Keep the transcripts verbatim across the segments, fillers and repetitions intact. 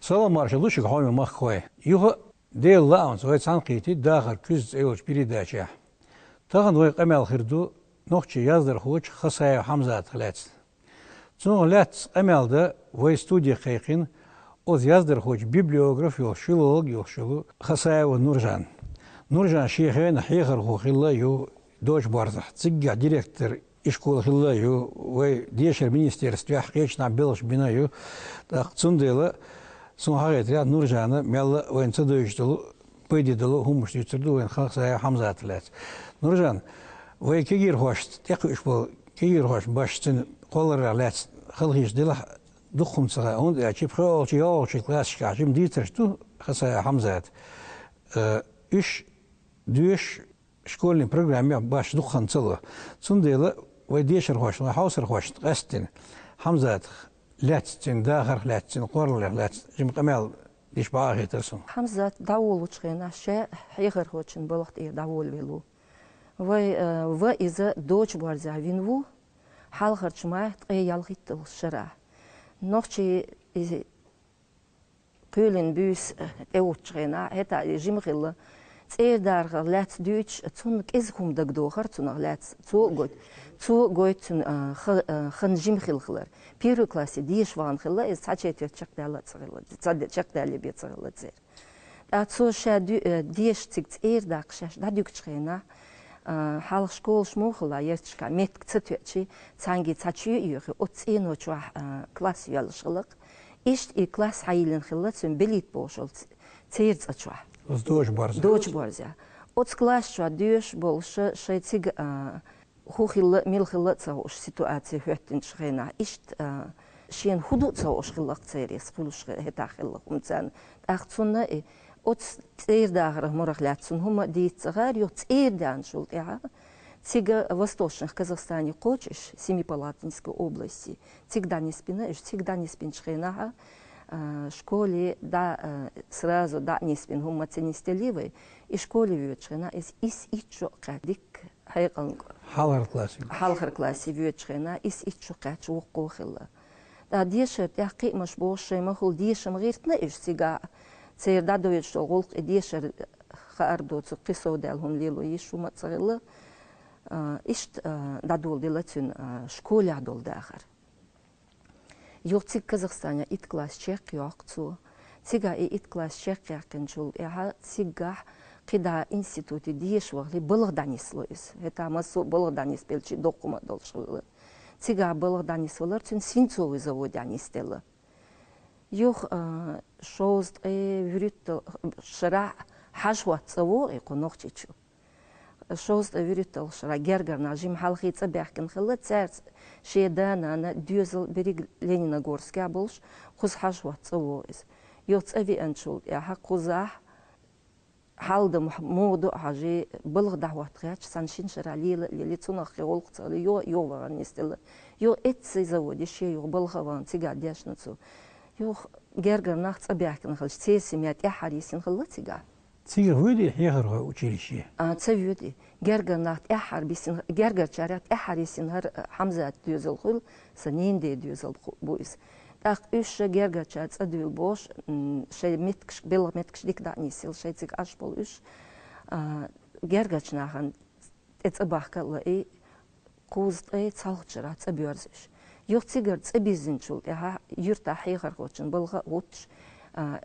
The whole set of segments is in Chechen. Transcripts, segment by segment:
Салам-маршал ду шуьга, хьоме махкахой. Юха а Делан лаамца вай цхьаьнакхийттий «Дахар куьзга» цӀе йолчу передачехь. Тахана вайн къамел хир ду нохчийн яздархочун Хасаев Хьамзатах лаьцна. Цунах лаьцна къамел дан вай студе кхайкхина оцу яздархочун библиограф йолуш, филолог йолуш йолу Хасаев Нуржан. Нуржан шен хенахь хьехархо хилла а ю Дочу-Борзахь, циггахь директор ишкола хилла а ю, вай дешаран министерствехь кхечу нах белхаш бина а ю. ТӀаккха цундела суна хьахетарехь, Нуржана мелла а вайна ца девзаш долу, пайде долу хӀуманаш дуьйцур ду вайна Хасаев Хьамзатах лаьцна. Нуржан, вай кегийрхошца, тӀекхуьуш болу кегийрхошна башха цуьнан кхолларах лаьцна халахеташ делахь а дукха хӀума ца хаьа, хӀунда аьлча пхоьалгӀачу, йолхалгӀачу классашкахь жима дийцарш ду Хасаев Хьамзатан. Э, уьш доьшуш школьный программехь башха дукха хан ца ло. Цундела вай дешархошна, вай хьовсархошна къаьсттина Хьамзатах лаьцна, цуьнан дахарх лаьцна, цуьнан кхолларх лаьцна жима къамел деш бакъахьа хетара суна. Хьамзат дӀаволучу хенахь ша хьехархочун балха тӀера дӀаволавелла ву. Вай, э, ва иза Дочу-Борзахь вина ву, хьалхарчу май ткъе ялхитталгӀачу шарахь. Нохчий иза кхоьлина буьйса тӀе вуьтучу хенахь, хӀетахь и жима хилла. ЦӀера дахарх лаьцна дуьйцуш, цунна кӀезиг хӀума дагадогӀура цунах лаьцна. Цо а гойту, цо а гойту цуьнан, а, ха-, а, хан жима хилла хилар. Первый классе деша вахана хилла, иза цхьа четверть чекхдаьлла а ца хилла, ца де-, чекхдаьлла бен ца хилла церан. ТӀаккха цо ша дуь-, э, деша цига цӀера даккха шаьш дӀадуьгучу хенахь, а, хьалха школаш муха хилла ярташкахь, меттиг ца тоьучий, цхьаьнгге цхьа чоь а йоьхий, оцу цӀено чохь, а, класс йоьллуш хилла-кх. Иштта и класс хьайиллина хилла цуьнан Белита бохуш йолу ц-, церан цӀа чохь. Оцу Дочу-Борзахь. Дочу-Борзахь. Оцу класс чохь доьшуш болуш шайн цига, а, хӀун хилла, мила хилла а ца хууш, ситуаци хӀоьттинчу хенахь, иштта, а, шена хӀун ду а ца хууш хилла-кх церан, иза хуьлуш хи-, хӀетахь хилла хӀума царна. ТӀаккха цунна и оцу цӀера дахарх мурах лаьцна цунна хӀума дийца ца хаьара, юха цӀера даьхначул тӀаьхьа цига Восточных Казахстане кхочуш, Семипалатинской области, цига дӀанисбина, уьш цига дӀанисбинчу хенахь, а, школе дӀа, а, сразу дӀа а нисбина, хӀума ца нисделлий вай, и школе воьдучу хенахь иза исс-итт шо кхаьчна дикка. Хьекъална. Хьалхара классе. Хьалхара классе воьдучу хенахь исс-итт шо кхаьчна воккхо хилла. ТӀаккха дешар тӀехь кхиамаш бохуш шайн махула дешам гӀиртина уьш цигахь, церан дӀадоьдуш долу гӀуллакх и дешар хаар доцург кхин сов даьлла хӀума лело йиш хӀума а ца хилла. А, иштта, а, дӀадоладелла цуьнан, а, школехь долу дахар. Юха цига Казахстанехь итт класс чекхйоккху цо. Цигахь и итт класс чекхъяьккхинчул тӀаьхьа цигахь кхидӀа институте деша вахале балха дӀанисло иза. ХӀетахь массо а балха дӀанисбелчий доккха хӀума а долуш хилла. Цигахь балха дӀанисвалар цуьнан свинцовый заводехь нисделла. Юха, а, шовзткъе вуьрхӀиттал шарахь хьажа-хӀотта цӀа вогӀий кху Нохчийчу. Шовзткъе вуьрхӀитталгӀа шарахь гергара нах жима хьалхе цӀа баьхкина хилла, цаьрца шен да-нана доьзал берриг Лениногорскехь болуш, кхуза хьажа-хӀотта цӀа вогӀу иза. Юха цӀа веанчул тӀаьхьа кхузахь хьал-дам муха ду а хьажий, балха дӀахӀотта гӀерташ, цхьана шина шарахь лела а лелий, цунах кхин гӀуллакх ца хилла, юха, юха вахана нисделла. Юха эццахь заводе шен юха балха а вахана, цигахь дешна цо. Юха гергара нах цӀа баьхкина хилча, церан семья тӀаьххьара йисина хилла цигахь. Цигахь воьдий хьехархой училище? А, ца воьдий. Гергара нах тӀаьххьара бисина, гергарчарех тӀаьххьара йисина хӀара, а, Хьамзат доьзал хуьлу, сан ненан ден доьзал бу иза. ТӀаккха уьш ша гергарчара цӀа дуьйла бохуш, м, шайн меттигаш, белхан меттигаш дика дӀа а нисъелла, шайн цига Ӏаш болу уьш, а, гергарчу нахана тӀе цӀа бахка а лаий, кхузткъе цхьалгӀачу шарахь цӀа боьрзу уьш. Юха цигара цӀа бирзинчул тӀаьхьа юьртахь хьехархочун балха а хӀуттуш, а,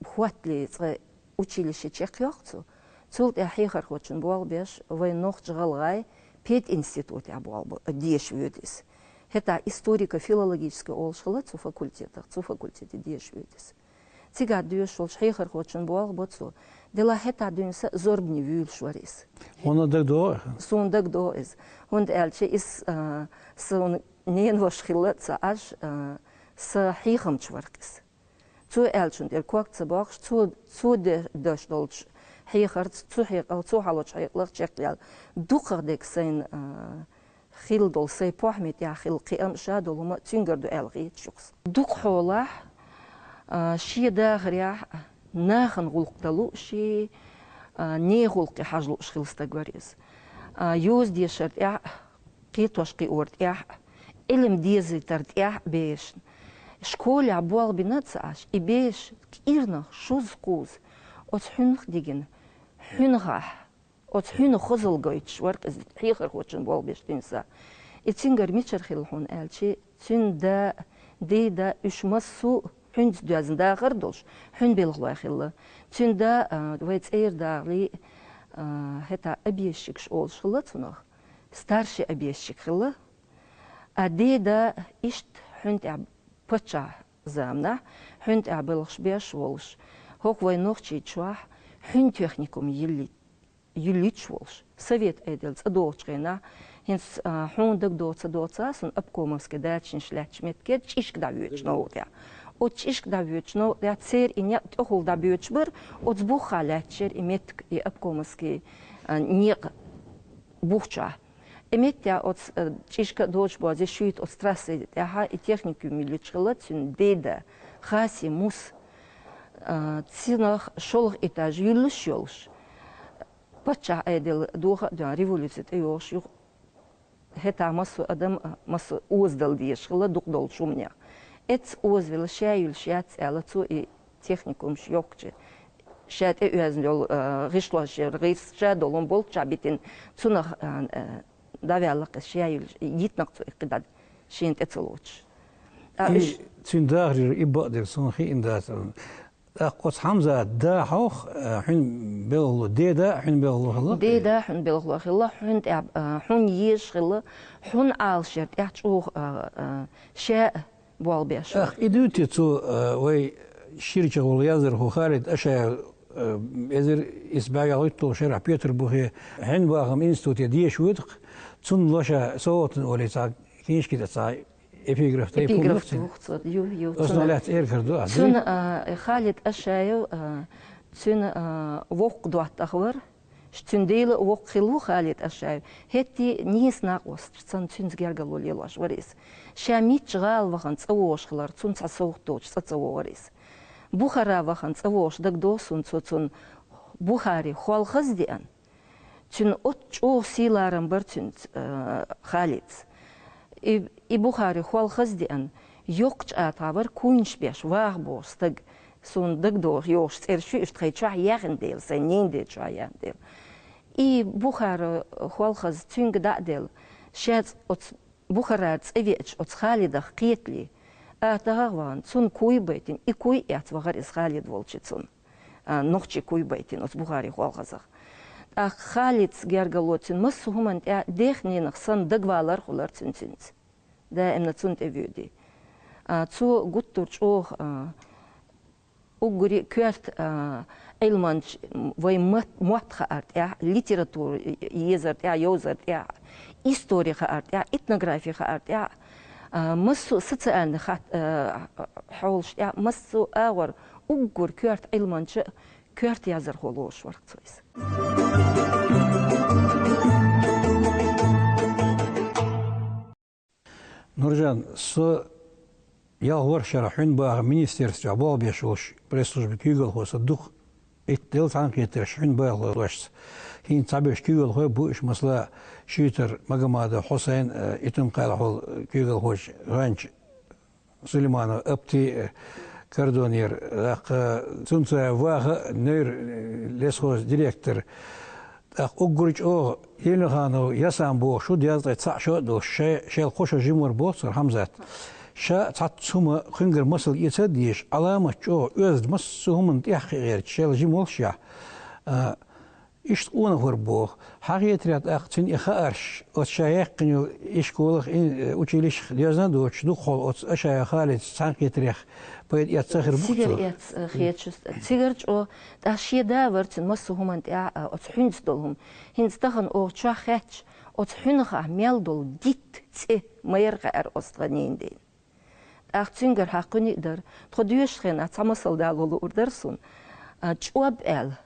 хӀоттале цкъа училище чекхйоккху цо. Цул тӀаьхьа хьехархочун болх беш, вайн нохчийн-гӀалгӀайн пединститутехь болх бо-, деша воьду иза. ХӀетахь историко-филологический олуш хилла цу факультетах, цу факультете деша воьду иза. Цигахь доьшуш волчу хьехархочун болх бо цо. Делахь хӀетахь дуьйна сан а зорбане вуьйлуш вара иза. Хьуна дагадогӀу? Суна дагадогӀу иза. ХӀунда аьлча иза, а, суна ненаваша хилла а ца Ӏаш, а, сан хьехамча вара-кх иза. Цо аьллачун тӀера ког ца боккхуш, цо, цо де-, деш долчу хьехарца, цу хьекъал-, цо хьалочу хьекъалах чекхъяьлла. Дукхах дерг сайна, а, хилла долу сайн похӀме тӀехь хилла кхиам а, ша долу хӀума а цуьнгара ду аьлла хеташ ю-кх сан. Дукха хьолахь, а, шен дахарехь нахана гӀуллакх дан лууш, а, нехан гӀуллакхе хьажа лууш хилла стаг вара иза. А, йоза дешар тӀехь, кхетош кхиор тӀехь, Ӏилма дезийтар тӀехь берашна. Школехь болх бина а ца Ӏаш, и беш кӀирнах шуз кхуза, оцу хьуьнах дигина, хьуьнахахь, оцу хьуьнах хазалла гойтуш вара иза хьехархочун болх беш дина са. И цуьнгара мичара хилла хьуна аьлча, цуьнан да, ден да, уьш массо а хьуьнца доьзна дахар долуш, хьуьнан белхалой хилла. Цуьнан да, а, вай цӀера дагӀале, а, хӀета объездчикаш олуш хилла цунах, старший объездчик хилла. А ден да иштта хьуьнан тӀехь паччахьан заманахь, хьуьнан тӀехь белхаш беш волуш, хӀокху вайн Нохчийчохь хьуьнан техникум йилли-, йиллуьйтуш волуш, совет Ӏедал цӀа догӀучу хенахь, хӀинца, а, хьуна дагадоцу ца доцу, суна обкомовский дачанаш лаьттачу меттиге чӀишка дӀавоьдуш новкъа тӀехь. Оцу чӀишка дӀавоьдуш новкъа тӀехь церан и некъ тӀехула дӀабоьдуш бара, оцу буххьа лаьтташ яра и меттиг, и обкомовский, а, некъ бухчохь. И меттехь оцу, э, чӀишка а доцуш бозий шуьйта оцу трассий тӀехь и техникум йиллича хилла цуьнан ден да, Хасий Мус, э, цунах шолгӀа этаж юьллуш йолуш, паччахьан Ӏедал доха а доьгӀна, революци тӀейогӀуш юха хӀетахь массо а адам, массо а озадала дезаш хилла дукха долчу хӀуманех. Эцца озавелла, ша юьллуш яц аьлла, цо и техникумаш йохкучу. Ша тӀеоьзна йолу, а, гӀишлошера гӀирс ша долу хӀума болччохь битина, цунах, а, а, дӀаваьлла кхин ша юьллуш, йитина-кх цо и кхидӀа шена тӀе ца лоцуш. ТӀаккха И уьш цуьнан дахарера и бакъдерг суна хиъна дац. ТӀаккха оцу Хьамзатан да хьох, а, хьуьнан белхало, ден да хьуьнан белхало хилла? Ден да хьуьнан белхало хилла, хьуьнан тӀехь, а, хьуна езаш хилла, хьуна Ӏалашъяр тӀехь чӀогӀа, а, а, ша болх беш вара. Ах, и дуьйцу цо, а, вай ширачу гӀуллакх яздархо Халид Ашаев, а, эзар исс бӀе ялхитталгӀа шарахь Петарбухе хьуьнан бахаман институте деша воьду-кх, цунна ло ша совгӀатана олий цхьа книжки тӀе цхьа эпиграф тайпа Эпиграф хӀума ду-кх цуьнан. Ду-кх цо, ю, ю, Ас цуьнан, лаьцна эркар ду, а, цуьнан, дуй? А, Халид Ашаев, а, цуьнан, а, воккха доттагӀа вара. Цуьнан дела а воккха хилла ву Халид Ашаев. ХӀетте нийса накъосташца цуьнца гергарло лелош вара иза. Ша мичча гӀала вахана цӀа вогӀуш хилар, цунна цхьа совгӀат доцуш цӀа ца вогӀура иза. Бухара вахана цӀа вогӀуш дагадогӀу суна цо, цунна Бухари холхаз деана. Цуьнан оццу чӀогӀа сий-ларам бара цуьнца, э, Халидца. И, и Бухари холхаз деана, йоккхачу АтагӀа вара куйнаш беш, ваха бохуш стаг, суна дагадогӀу йогӀуш цӀераш ю, иштта тхайн чохь яьхна дела, сайн ненан ден чохь яьхна дела. И Бухара холхаз цуьнга дӀа а делла, шаьца оцу Бухарара цӀа веача оцу Халидах кхетале, АтагӀа а вахана, цунна куй а байтина, и куй а эцна вахара иза Халид волчу цунна. А, нохчи куй байтина оцу Бухари холхазах. ТӀаккха Халидца гергарло цуьнан массо а хӀуманна тӀехь дех-ненах санна дагавалар а хуьлура цуьнан цуьнца. Даимна цунна тӀе воьдий. А, цо гуттар а чӀогӀа, а, уггаре а коьрта, а, Ӏилманча, м, вайн мат-, мотт хаар тӀехь, литература езар тӀехь, йовзар тӀехь, истори хаар тӀехь, этнографи хаар тӀехь, а, массо а социальни хат-, а, хьолаш тӀехь, массо а агӀор уггар коьрта Ӏилманча, коьрта яздархо лоруш вара-кх цо иза. Нуржан, со ялх ворхӀ шарахь хьуьнан бахаман министерствехь болх беш волуш пресс-службан куьйгалхо, со дукха иттанна делла цхьаьнакхетарш хьуьнан бахаман лоруш. ХӀинца цхьаберш куьйгалхой а бу уьш, масала, Шуьйтар Магомадов Хьусайн, э, Итум-Кхалхьол куьйгалхочу гӀоьнча Сулейманов Апти, э, Кордонера, тӀаккха Цунцаев Ваха, Нойр, э, лесхозан директор, тӀаккха уггар чӀогӀа Елмиханов Ясан бохуш ву, дезткъе цхьаъ шо а долуш, шай-, шел кхо шо жима вара боху цара Хьамзат. Ша цхьацца хӀума кхуьнгара масал эца а дезаш, Ӏаламат чӀогӀа оьзда, массо а хӀуманна тӀехь кхиа гӀерташ, шел жима волушшехь, а, иштта къонахвар боху. Хьан хетарехь тӀаккха цуьнан и хаарш, оцу ша яьккхина йолу ишколах, ин-, училищах доьзна а доцуш, дукхахьолу оцу Ашаев Халидца цхьаьнакхетарехь пайда эцна ца хир бу-кх цо? Цигара эцна, э, хеташ ю. Цигара чӀогӀа, тӀаккха шен да вара цуьнан массо а хӀуманна тӀехь, а, оцу хьуьнца долу хӀума. ХӀинца тахана оха чохь хаьттича, оцу хьуьнахахь мел долу дитт цӀе ма яра хаьара оцу тхан ненан ден. ТӀаккха цуьнгара хьаькхна а дара. Тхо доьшучу хенахь цхьа масал дало луур дара суна. А, чӀоб аьлла.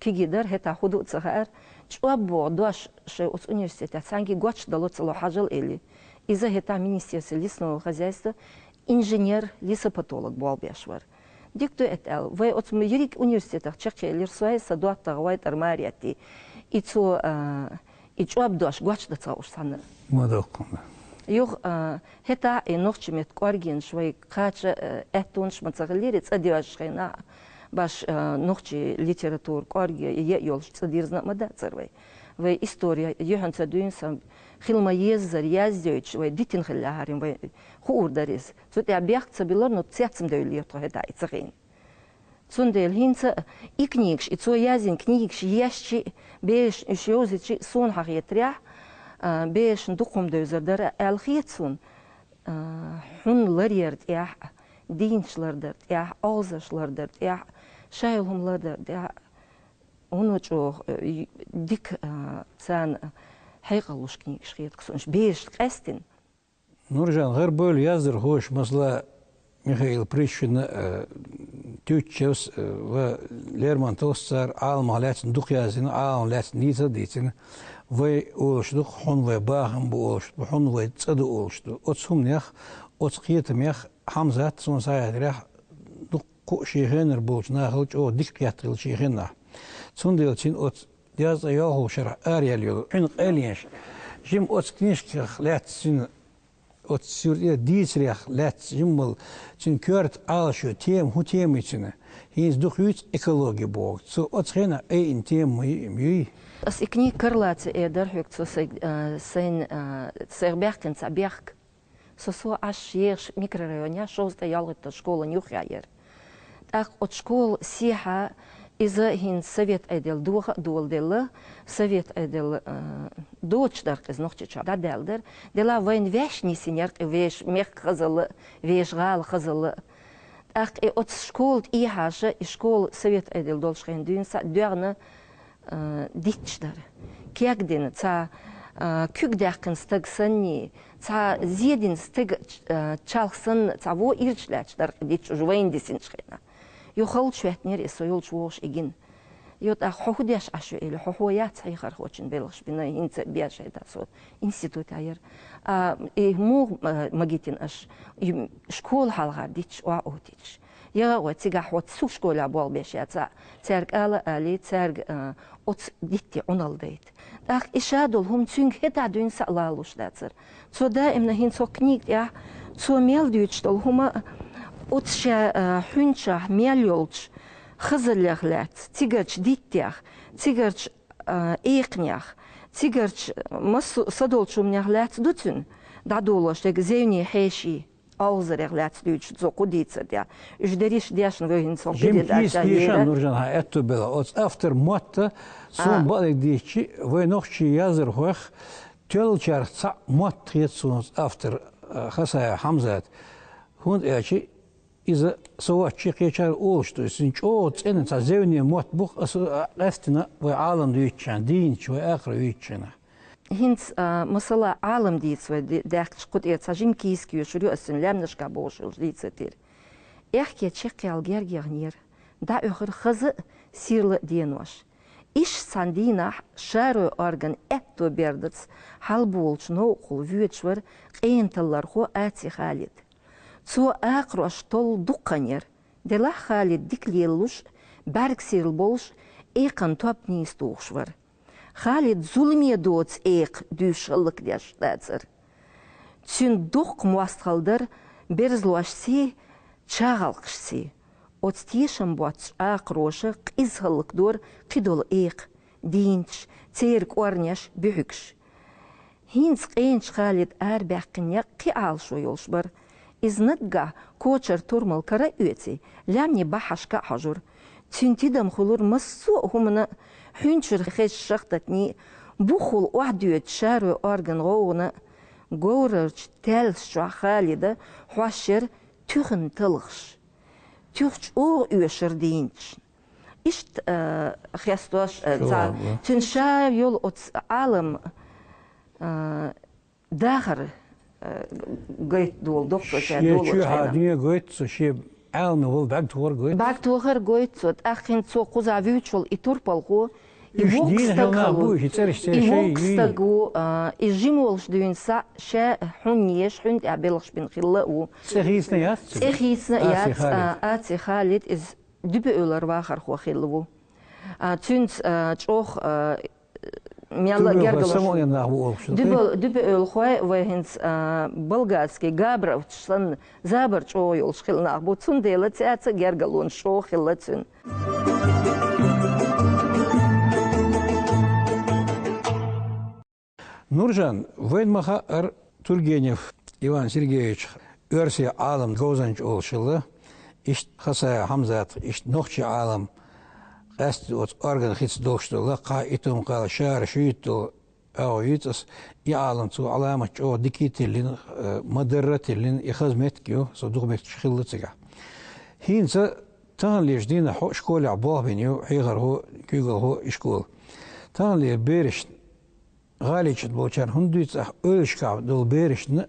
Кегий дара, хӀетахь хӀун ду а ца хаьара. ЧӀоб боху дош шайн оцу университетехь цхьаьнгге гочдало ца ло хьажал элли. Иза хӀетахь министерство лесного хозяйства инженер-лесопатолог болх беш вара. Дика ду это аьлла. Вай оцу м-, ерриг университетах чекхъелира со а, сан доттагӀа Вайтар Мариятти. И цо, а, и чӀоб дош гочдан ца хууш цхьаьна. Ма доккху. Юха, а, хӀетахь и нохчийн меттан кӀоргенаш вай кхача, а, аьттонаш ма ца хиллера, цӀа доьжначу хенахь баш, а, нохчийн литература кӀорге е а йолуш цӀа дирзина а ма дацара вай. Вай история юьхьанца дуьйна сан хила ма-еззара яздойтуш, вай дитина хиллехьара вай хуур дара иза. Цу тӀехь бехк ца биллара, но цецдевллера тхо хӀетахь и ца хиъна. Цундела хӀинца а и книгаш, и цо яздина книгаш ешча а, берашна уьш йовзийча а, суна хьахетарехь, а, берашна дукха хӀума девзар дара аьлла хета суна, а, хьун ларъяр тӀехь а, дийначу лардар тӀехь а, олхазарш лардар тӀехь а, ша йолу хӀума лардар тӀехь а, хӀунда чӀогӀа, а, дика, а, царна хьекъал луш книгаш хета суна уьш берашна къаьстина. Нуржан, гӀарабевлла яздархоша, масала, Михаил Пришвина, э, Тютчевс, э, ва Лермонтовс, цара Ӏаламах лаьцна дукха яздина, Ӏаламах лаьцна дийца а дийцина. Вай олуш ду-кх, хьун вай бахам бу олуш ду, хьун вай цӀа ду олуш ду. Оцу хӀуманех, оцу кхетамех Хьамзат, суна схьахетарехь, дуккха а шен хенара болчу нахал чӀогӀа дика кхетта хилла шен хенахь. Цундела цуьнан оцу дезткъе ялхолгӀачу шарахь араяьлла йолу хьуьнан къайленаш, жима оцу книжках лаьцна цуьнан оцу суьрте дийцарех лаьцна жимма болу цуьнан коьрта Ӏалашо, тема хӀун тема ю цуьнан? ХӀинца дукха юьйцу экологи боху. Цо оцу хенахь айина тема ма ю и, ма юй? Ас и книга карла ца эр дара хьоьга, цо сайга, а, сайна, а, сайх баьккхина цхьа бехк. Со, со Ӏаш ехаш микрорайонехь шовзткъе ялхитталгӀа школана юххехь яра. ТӀаккха оцу школа сехьа иза хӀинца совет Ӏедал доха а доладелла, совет Ӏедал, а, доцуш дара-кх иза Нохчийчохь, дӀадаьлла дара. Делахь вайна ваьш нисйина яра-кх и вешан мехкан хазалла а, вешан гӀалин хазалла а. ТӀаккха и оцу школа тӀехьаша, и школа совет Ӏедал долчу хенахь дуьйна схьа доьгӀна, а, дитташ дара. Кегдина, цхьа, а, куьг даьккхина стаг санний, цхьа зен дина стаг, а, чалх санна, цхьа вон ирча лаьтташ дара-кх и дитташ уьш вайна дисинчу хенахь. Юха халчу хӀоьттинера иза, со йолчу вогӀуш и гина. Йо, тӀаккха хьо хӀун деш Ӏаш ю, или, хьо, хьо яц хьехархочун белхаш бина, хӀинца а беш хӀета со институтехь яра. А, и муха, а, магийтина аша, и школа хьалхара дитташ охьаоьттуьйтуш? Я гӀой, цигахь хьо цу школехь болх беш яц, цаьрга ала а алий, цаьрга, а, оцу дитте Ӏуналла дайта. ТӀаккха и ша долу хӀума цуьнга хӀетахь дуьйна схьа а лалуш дацара. Цо даимна хӀинца хӀокху книга тӀехь, цо мел дуьйцуш долу хӀума, оцу ша, а, хьуьнчохь мел йолчу хазаллех лаьцна, цигарчу диттех, цигарчу, а, экханех, цигарчу массо а са долчу хӀуманех лаьцна ду цуьнан дӀадолош дерг, зевне хьеший. Олхазарех лаьцна дуьйцуш цо кху дийцар тӀехь. Уьш дерриш дешна вай хӀинца хӀокху передача тӀехь. Нуржан, хьан аьтту белахь, оцу автор мотта суна бакъдерг дийцчи, вай нохчийн яздархойх тоьллачарах цхьаъ мотт хета суна оцу автор, а, Хасаев Хьамзат. ХӀунда аьлча иза со воцчи кхечара олуш ду, иза цуьнан чӀогӀа цӀена цхьа зевне мотт бу-кх, аса, а, къаьстина вай Ӏалам дуьйцучарна, дийначу вай акхарой вуьйцучарна. ХӀинца, а, масала, Ӏалам дийца вай де-, даьхкича кху тӀера цхьа жима кийсак йоьшур ю ас цуьнан лаьмнашкахь бохуш йолчу дийцар тӀера. Аьхке чекхъяьлла герга яханера, дӀаоьхура хаза а, сирла а денош. Иштта цхьана дийнахь шарой орган аьтто бердаца хьалаболучу новкъахула воьдуш вара къена таллархо Аци Халид. Цо акхарош толла дуккха хан яра, делахь Халид дика лелалуш, бӀаьрг сирла болуш, экханан топ нийсатухуш вара. Халид зуламе доцу экха дуьйцуш хӀаллакдеш дацара. Цуьнан доккха мостагӀалла дара берзалошций, чагӀалкхашций. Оцу тешам боццуш акхароша къиза хӀаллакдора кхидолу экха, дийначаш, церан кӀорнеш, буьхьигаш. ХӀинца къеначу Халид арабаьккхина некъ кхин Ӏалашо йолуш бара. Иза наггахь кочара турмал кара а оьций, лаьмнийн баххьашка а хьожура. Цуьнан тидам хуьлура массо а хӀуманна, хьуьнчара хезачу шахтатний, бухахула охьадоьдучу шарой орган гӀовгӀана. Говрарчу таьллас чохь Халида хьош яра туьханан талхаш. Туьха чӀогӀа оьшура дийначашна. Иштта, а, хестош, а, цхьа, цуьнан ша йолу оцу Ӏалам, а, дахар, а, гайта долу доккха ша долу чоьхьа дуьне гайта цо, шен Ӏаламе волу бӀаьрг тохар гайта. БӀаьрг тохар гайта цо, тӀаккха хӀинца цо кхузахь вуьйцуш волу и турпалхо, и воккха стаг хилла ву, и воккха стаг ву, а, и жима волуш дуьйна схьа ша хьун еш, хьуьнан тӀехь белхаш бина хилла а ву. ЦӀе хийцина яц цуьнан? ЦӀе хийцина яц, а, Аци Халид иза Дуьпа-Эвлара вахархо хилла ву. А, цуьнца, а, чӀогӀа, а, Мелла а гергарлонаш. Дуьбе-, Дуьбе-Эвлахой вай хӀинца, а, болгарский Габровч санна забар чӀогӀа йолуш хилла нах бу. Цундела цаьрца гергарлонаш чӀогӀа хилла цуьнан. Нуржан, вайна ма-хаъара, Тургенев Иван Сергеевич оьрсийн Ӏалам говзанча олуш хилла, иштта Хасаев Хьамзат, иштта нохчийн Ӏалам къаьсттина оцу орган хица долуш долу лакхахь, Итум-Кхал, Шара, шуьйта долу агӀо йийцас, и Ӏалам цо Ӏаламат чӀогӀа дика а тиллина, э, ма-дарра а тиллина, и хаза меттиг ю, со дукха меттигаш хилла цигахь. ХӀинца таханлерчу дийнахь хьо школехь болх бина ю, хьехархо, куьйгалхо, ишкол. Таханлера бераш гӀаличу болчарна хӀунда дуьйцу ахь, эвлашкахь долу берашна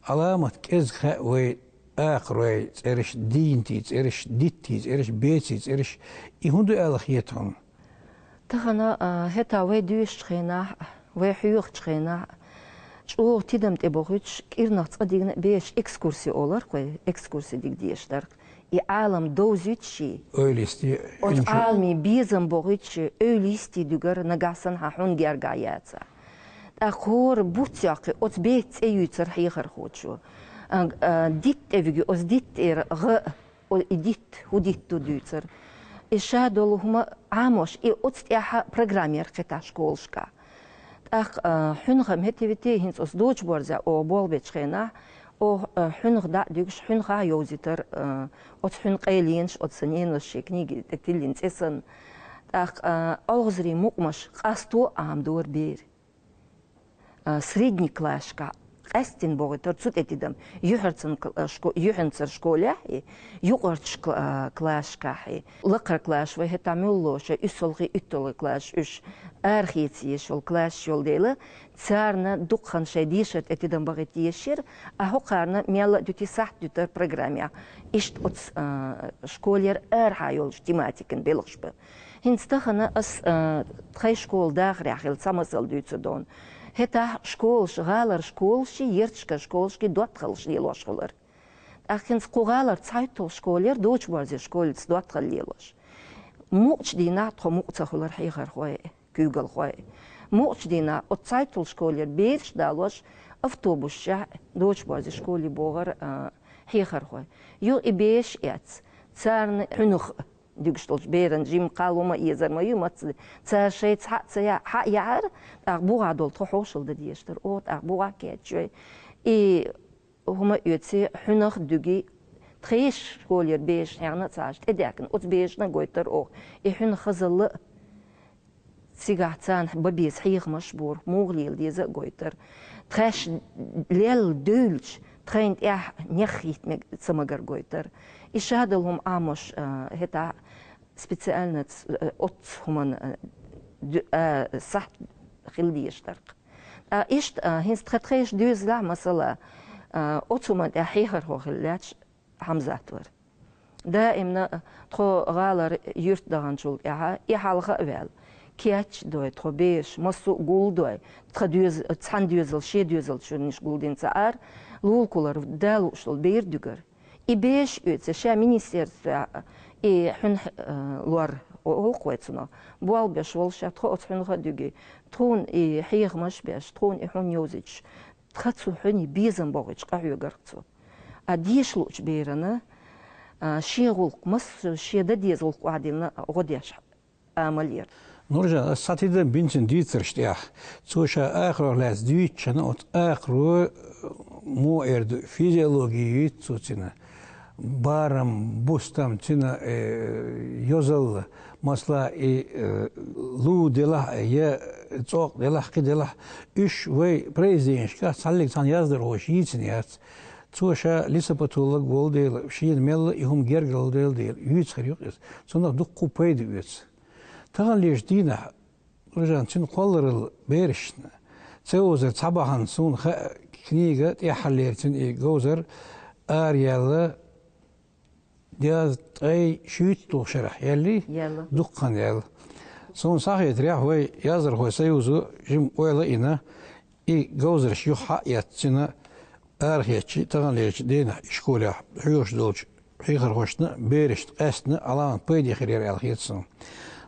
Ӏаламат кӀезиг хаьа вай акхарой цӀераш, дийнатийн цӀераш, диттийн цӀераш, бецийн цӀераш, и хӀун ду аьлла хета хьуна? Тахана, а, хӀета вай доьшучу хенахь, вай хьоьхучу хенахь, чӀогӀа тидам тӀе бохуьйтуш, кӀирнах цкъа дигна а беш экскурси олар-кх вай, экскурси диг деш дара-кх. И Ӏалам довзуьйтуш, эвлисте, оцу Ӏаламийн безам бохуьйтуш, эвлисте дуьгар нагахь санна хьан хьуна гергахь яцахь. ТӀаккха хӀора буц йоккхий, оцу бецан цӀе юьйцура хьехархочо. А, а, дитт тӀе виги, оцу дитт тӀера гӀа, о, и дитт, хӀун дитт ду дуьйцура. И ша долу хӀума Ӏамош, и оцу тӀехь программа яра кхетахь школашкахь. ТӀаккха, а, хьуьнах а метивити, хӀинца оцу Дочу-Борзе оха болх бечу хенахь, оха, а, хьуьнах дӀа а дуьгуш, хьуьнах а йовзийтар, а, оцу хьуьнан къайленаш, оцу сан ненос шен книги тӀе тиллина цӀе санна. ТӀаккха, а, олхазарийн мукъамаш къасто а Ӏамадора бер. А, средний классашкахь къаьсттина бохуьйтура цу тӀе тидам. Юьхьанцара шко-, юьхьанцара школехь и, юкъарчу кла-, а, классашкахь и. Лакхара классаш вай хӀетахь муьлхха лоша, уьссалгӀий, уьтталгӀий классаш уьш арахеца езаш йолу классаш йолу дела, царна дукха хан шайн дешар тӀе тидам бахийта езаш яра, а хӀокхарна мелла а дуьти сахьт дуьтура программехь. Иштта оцу, а, школера арахьа йолчу тематикан белхаш бан. ХӀинца тахана ас, а, тхайн школа дахарехь хилла цхьа масал дуьйцур ду хьуна. ХӀетахь школаш, гӀалара школашкий, ярташкара школашкий доттагӀаллаш лелош хилар. ТӀаккха хӀинца кху гӀалара цхьайтталгӀа школа яра, Дочу-Борзе школица доттагӀалла лелош. Мукъачу дийнахь тхо мукъа ца хуьлура хьехархой, куьйгалхой. Мукъачу дийнахь оцу цхьайтталгӀа школера бераш далош, автобусехь Дочу-Борзе школе богӀура, а, хьехархой. Юха и бераш эцна, царна хьуьнах дуьгуш долчу беран жимма кхалла ма езар ма ю, мацца. Цара шайца хьа а ца я-, хьа а яхьара, тӀаккха бугӀа долу тхо хьошалла дан дезаш дара. Оха тӀаккха бугӀа кечйой. И хӀума оьций, хьуьнах дуьгий, тхешан школера бераш хьехна а ца Ӏаш, тӀедаьккхина оцу берашна а гойтура оха. И хьуьнах хазалла а, цигахь царна бан беза хьехамаш а бора, муха лела деза а гойтура. Тхаьш лелла девлча, тхайна тӀехь нех хӀитта мег-, ца магар гойтура. И ша долу хӀума Ӏамош, а, хӀетахь специально ц-, э, оццу хӀуманна, э, ду-, э, сахьт хила дезаш дара-кх. Ткъа иштта, э, хӀинца тхан тхешан доьзалехь, масала, э, оцу хӀуманна тӀехь хьехархо хила лаьтташ Хьамзат вара. Даимна, э, тхо гӀалара юьрт даханчул тӀаьхьа и хьалха а ваьлла, кечдой тхо бераш, массо а гулдой, тхан доьз-, цхьана доьзал, шен доьзал чуьрниш гулдина ца Ӏара, лулакулара да лууш долу бер дуьгар. И бераш оьций, ша министерстве и хьуьнах, э, лор олу-кх вай цунах. Болх беш волу ша, тхо оцу хьуьнах а дуьгий, тхуна и хьехамаш а беш, тхуна и хьуьна йовзуьйтуш, тхан цу хьуьнан безам бохуьйтуш къахьоьгура-кх цо. А деша луучу берана, а, шен гӀуллакх, массо а шен дан деза гӀуллакх охьадиллина гӀо деш амал яра. Нуржан, ас цхьа тидам бина цуьнан дийцарш тӀехь. Цо ша акхарох лаьцна дуьйцучунна, оцу акхаро, муха эр ду, физиологи юьйцу цо цуьнан. Барам, бустам цуьнан, э, йозалла, масала, и, э, лу делахь а, я цӀокъ делахь а, кхин делахь а, уьш вай произведенешкахь цхьаллиг цхьана яздархоша йийцина яц. Цо ша лесопатолог волу дела, шена мелла а и хӀума гергарло делла дела, юьйцуш хир ю-кх иза. Цунах дуккха а пайда оьцу. Таханлерчу дийнахь, Нуржан, цуьнан кхолларалла берашна ца йовзар цхьа бахьана, суна хаьа, книга тӀаьххьарлера цуьнан и говзар араяьлла, дезткъе шийтталгӀа шарахь, яьллий? Яьлла. Дуккха хан яьлла. Суна схьахетарехь, вай яздархойн союзо жимма ойла а йина, и говзарш юха схьа а эцна, арахецча, таханлерчу дийнахь ишколехь хьоьхуш долчу хьехархошна, берашна къаьсттина Ӏаламат пайде хир яра аьлла хета суна.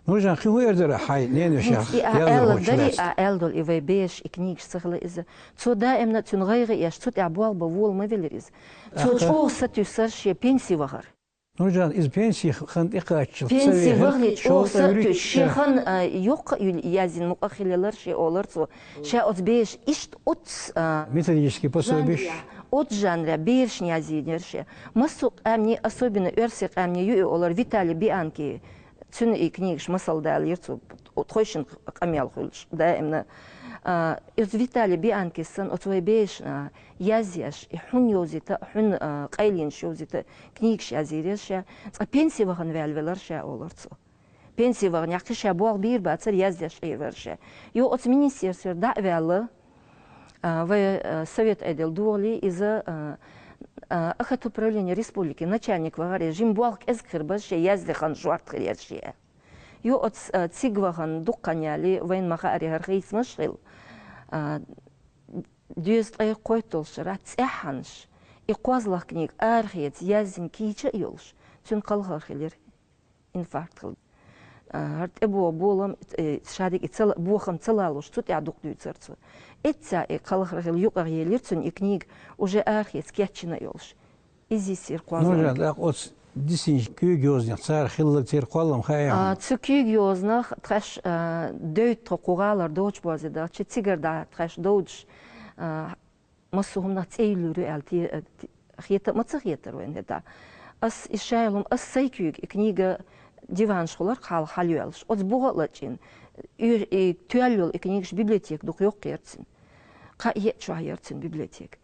Нуржан, кхин хӀун эр дара хьай ненавешех? ХӀинца и а аьлла дари, а аьлла дола и вай беша и книга ца хила иза. Цо даимна цуьнан гӀайгӀа еш, цу тӀехь болх бан вола ма велира иза. Цо чӀогӀа сатуьйсура шен пенси вахар. Нуржан, иза пенси хан тӀекхаччалц ца вехира, пенси вахале чӀогӀа сатуьйсура, шен хан, а, йоккха а юьллу язйина мукъа хилла елара шен, олара цо. Ша оцу беша иштта оццу, а, методический пособиш, оццу жанре берашна язйинера шен. Массо а къаьмнийн, особенно оьрсийн къаьмнийн ю и олара Виталий Бианки. Цуьнан и книгаш масал далийра цо, тхойшинна къамел хуьлуш, даимна. А, иза Виталий Бианкис санна оцу вай бешана язъеш, и хьун йовзийта, хьун, а, къайленаш йовзийта книгаш язйийра ша, цкъа пенси вахана ваьлла велара ша, олара цо. Пенси вахана, кхин ша болх бийр бацара, яздеш Ӏийр вара ша. Йо, оцу министерствера дӀа а ваьлла, а, вай, а, совет Ӏедал догӀале, иза, а, а, Охотуправления республики начальник вахара, жима болх кӀезиг хир бара шен, язде хан шорта хир яра шен. Йо, оц-, а, цига вахана дукха хан яле, вайна ма-хаъара, хӀара хийцамаш хилла. А, дезткъе кхойтталгӀачу шарахь цӀеххьана и кхозлагӀа книга арахеца язйина кийча а йолуш, цуьнан кхалхар хилира, инфаркт хилла. А, хӀара тӀебогӀу болам, э, шадерг и ца ла-, бохам ца лалуш, цу тӀехь дукха дуьйцура цо. Эццахь и кхалхар хилла, юкъара елира цуьнан и книга, уже арахеца кечйина а йолуш. Иза йисира кхозлагӀа. Нуржан, тӀаккха оцу дисинчу куьйга йозанех цара хилларг, церан кхоллам хаьий хьуна? А, цу куьйга йозанах тхаьш, а, девдда тхо кху гӀалара доцуш бозий дахча, цигара дӀа тхаьш довдуш, а, массо а хӀуманах цӀе йиллур ю аьлла, те-, а, те-, хета а ма ца хетара вайна хӀетахь. Ас и шайла хӀума, ас сайн куьйга, и книга диванашкахула хьал-, хьалайоьллуш, оцу бухахь а лачкъийна, и, и тоьлла йолу и книгаш библиотека дукха йоккха яра цуьнан. Кхаа-еа чохь яра цуьнан библиотека.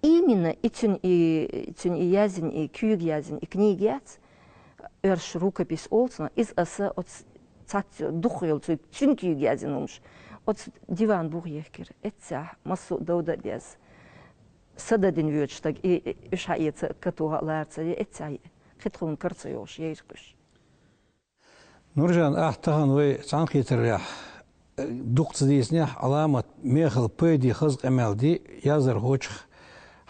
Именно и цуьнан и, цуьнан и язйина, и куьйга язйина, и книга яц, оьрсаша рукопись олу цунах, иза аса оцу цхьацца дукха йолу цуьнан, цуьнан куьйга язйина хӀумаш оцу диван бухахь ехкира. Эццахь массо а довда а деза. Са дадина воьдуш стаг, и, и, уьш хьаэца катуха а лара ца е, эццахь кхин тхуна кара ца йогӀуш, яйра-кх уьш. Нуржан, ахь тахана вай цхьаьнакхетарехь, э, дукха ца дийцинехь, Ӏаламат мехала пайде хаза къамел ди яздархочух,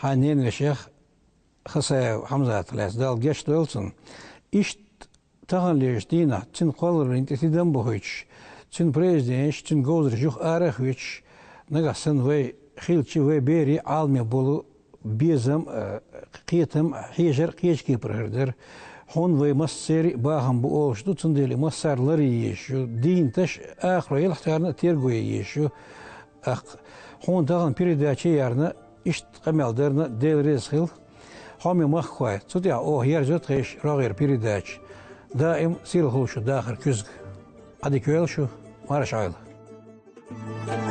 хьайн ненавешех, Хасаев Хьамзатах лаьцна, Дала гечдойла цунна. Иштта таханлерчу дийнахь, цуьнан кхоллараллин тӀе тидам а бохуьйтуш, цуьнан произведенеш, цуьнан говзарш юха ара а хӀуьттуш, нагахь санна вай хилча, вай берийн Ӏаламе болу безам а, кхетам а, хьежар а кхечу кепара хир дара. Хьуна вай массеран а бахам бу олуш ду, цундела и массара ларъян езаш ю. Дийнаташ а, ахаро елахь царна а, терго ян езаш ю. ТӀаккха хьуна тахана передача ярна, иштта къамел дарна Дела реза хила. Хьоме махкахой, цу тӀехь оха ерзайо тхайн рогӀера передача. Даим сийлахь хуьлда шу дахар куьзга. Ӏадика йойла шу, марша Ӏойла.